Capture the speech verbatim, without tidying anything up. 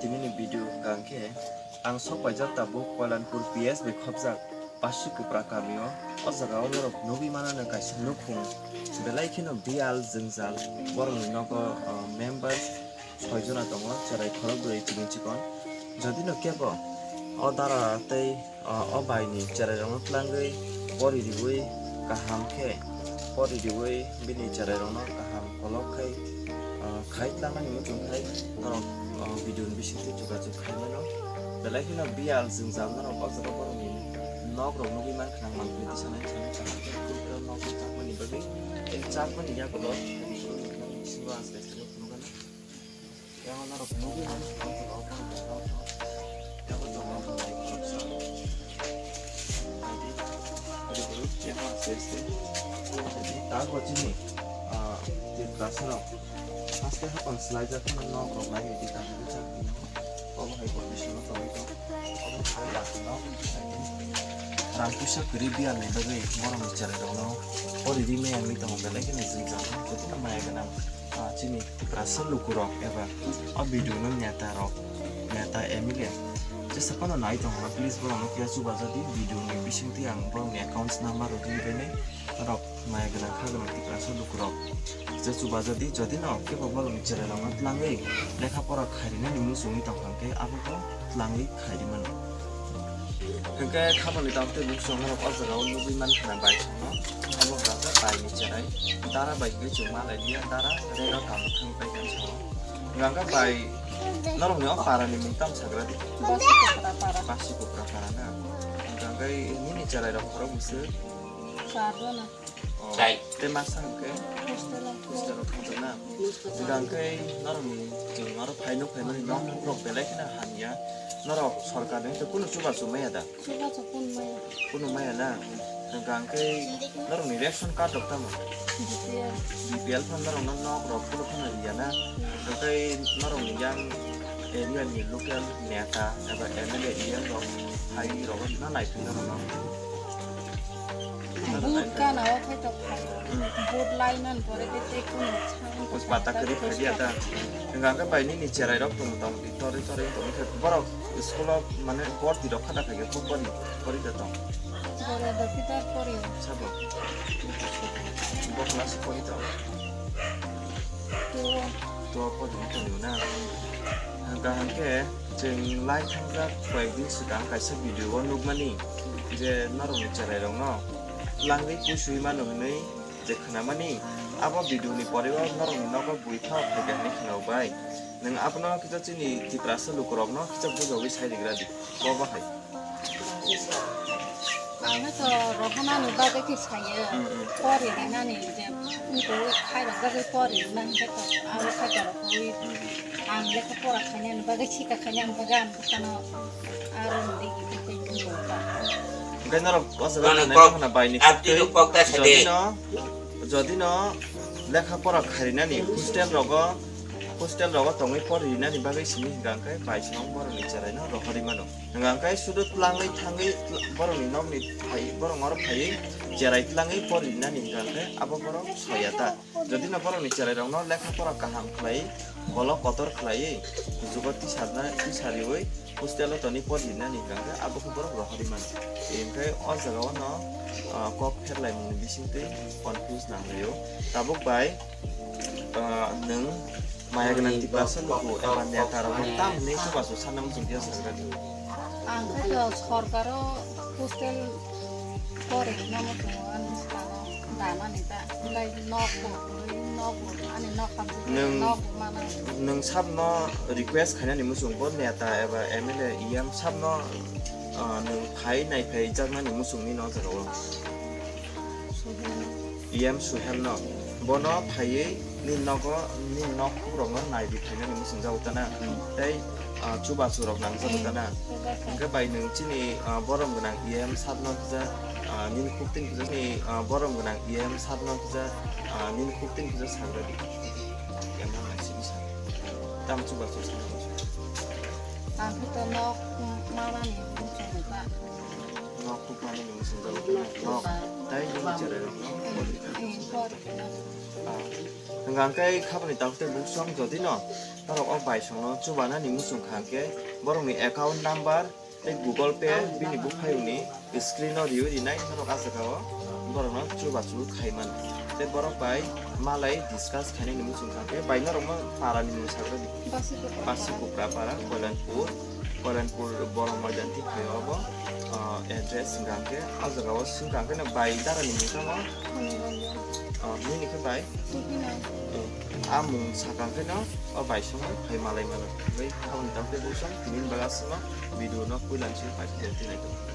Tini ni video hwnkha khe ang sok paijak tabuk Koilanpur P S bai khopjak Pasikupra kami o. O jaga o norok nugwi mano no kaisa nukhung belai kheno biyal jwngjal, borok ni nogo, ah, members soi jona tongo, cherai khorok bwrwi chikon chikon. Jodi no kebo o dara tei, ah, o bai ni cherai rok no twlangwi pori riwi kaham khe pori riwi bini cherai rok no kaham kolok khai, ah, khai twlangmani muchung khai norok, ah, video ni bisingtwi jogajog khai mano. Belai kheno biyal jwngjal norok o jaga borok ni nok rok nugwi mankha, ang mankha tisa nai sanai kaham khe nok rok chakmani bagwi tei chakmani yago bo bisingo ang tei phunukgana. Yang norok nugwi mankha o jaga o borok ni nok rok. Yang o jaga o borok ni nok rok. Yang o aste aste. Tei tak bo chini, ah, Tiprasa rok. Haste hapang swlaijak phano nok rok lai di tamo chakmani. Obo hai condition o tongwi tong. Obo hai lachino rang puisa kwrwi biyal ni bagwi borok ni cherai rok no pori ri maya wngwi tongo, belai kheno jwngjal no jotono maya gwnang, ah, chini Tiprasa lukurok eba o video no neta rok, neta M L A jesa phano nai tongkha, please borok no phiya chubajadi video ni bisingtwi ang borok ni accounts number rok twi bai nai. Norok maya gwnang kha gwnang Tiprasa lukurok je chubajadi, jodi no kebo borokni cherai rokno twlangwi lekha pora kharinani muchungwi tongkha khe abo bo twlangwi khairi mano. Hwnkhe khaboni tamtwi buksong norok o jaga o nugwi mankha bai songno, obo hwnkha khe bai ni cherai dara bai hwnkhe chwng ma lai liya, dara rega kamo thangwi pai kha songno. Hwnkha khe bai norokni o para ni mung tamo sagra di? Basi Kupra para. Basi Kupra para na? Hwnkha khe nini cherai rok khorok bwswk? Char jona. Oh, tai. Tei masa hwnkhe? Hostel o. Hostel o thangjakna? Hostel o. Hwnkha khe norokni chwng aro phai nuk phaimani nok rok belai kheno hamya. Norok sorkar ni kunu chubachu maya da? Chubachu kunu maya. Kunu maya na? Hwnkha khe norokni ration card rok tamo? B P L. B P L phano norokno nok rok kunu phano riya na? Hwnkha khe norokni yang area ni local neta eba M L A, E M rok phai rok na naiphai norokno? Vote gana o khai tok khai. Hmm. Vote lai nan pore de te kuno chang. Us pata kari khai dia ta. Hwnkha khe bai nini cherai rok tong tong di tori tori tong khe borok school o mane borti rok khada khai khe kok bari bari da tong. Bore da pitar pori. Sabo. Bo class pori tong. Tuo. Tuo pori tong na. Hwnkha hwnkhe chwng lai thangjak koyek din swkang kaisa video o nukmani je norokni cherai rokno twlangwi pusui mano hwnwi je khwnamani, abo video ni pore o norokni nogo bui phano phaikha hwnwi khwnao bai. Nwng abono kisa chini Tiprasa lukurokno kisa bujogwi sai rigra di, bo bahai. Ang to rohonani bagwi khe sayo, hmm, hmm, pori rinani je, wngkuk khairok bagwi pori rina hwnkhe to abo khe to rokwi ang lekha pora khainani bagwi, sika khainani bagwi ang bwsano aro hwnwi gibui tei bumung ta. Hwnkhe norok o jaga Norok kok, hwnna bai ni atwi kwtwi, rok kok ta sadi. Jodi no, jodi no lekha pora kharinani hostel rogo, hostel rogo tongwi pori rinani bagwi simi hwnkha hwnkhe bai song borokni cherai no rohorwi mano. Hwnkha hwnkhe sudu tlangwi thangwi tla-, borokni nokni phai, borok oro phaiwi cherai tlangwi pori rinani hwnkha hwnkhe abo borok soya ta. Jodi no borokni cherai rokno lekha pora kaham khlai, kolok kotor khlaiwi, kuchugo tisarna, tisariwi, hostel o toni pori rinani hwnkha hwnkhe abo khe borok rohorwi mano. Hwnkhe o jaga o no, ah, kok pherlaimungni bisingtwi confuse nanglaio. Tabuk bai, ah, nwng maya gwnang Tiprasa luku eba neta rokno tam hwnwi chubachu sanna muchung phiya sagra di. Ang khe to sorkaro hostel pori rwna muchungo, ani sano danani ta, belai nok bo, nok bo, ani nok hamjak, nwng, nok bo mana. Nwng sabno request khainani muchung bo neta eba M L A, E M sabno, ah, nwng phai naiphai jaknani muchungni no jaga o. Suhel. E M Suhel no. Bono phaiwi ni nogo, ni nok rokno naiwi phainani muchung jago ta na. Hmm. Tei, ah, chubachu rok nangjago ta na. Hmm, chubachu. Hwnkhe bai nwng chini, ah, borom gwnang E M sir no kisa, ah, nini khuk tin kisa ni, ah, borom gwnang E M sir no kisa, ah, nini khuk tin kisa sagra di. Kemang nai sini sa. Tam chubachu sa. Ang khe to nok, mm, manani muchung ta. Nok tukmani ni muchung jago ta na. Nok. Tei nini cherai rok no. Hmm, hmm, pori. Ah, hwnkha hwnkhe khabani takhuk tei buksong jodi no norok o baisongno chubanani muchung kha hwnkhe borokni account number tei Google Pay bini buphayungni screen o riwi rinai norok ah jagao borokno chubachu khai mano. Tei borok bai malai discuss khainani muchung kha hwnkhe bai norokno parani mung sagra di. Basi Kupra. Basi Kupra para, Koilanpur, Koilanpur Borok Moidan thik phaio obo, ah, address hwnkha hwnkhe ah jagao swngkha hwnkhe no bai darani mung tamo? Khani Ranjan. Ah, nini khe bai? Tupinai. Ah, ah mung sakha hwnkhe no o bai songwi phai malai mano. Bai khabang tang tei buksong tini bagwi aswkno video no puila ni simi pai khe twi nai tongo.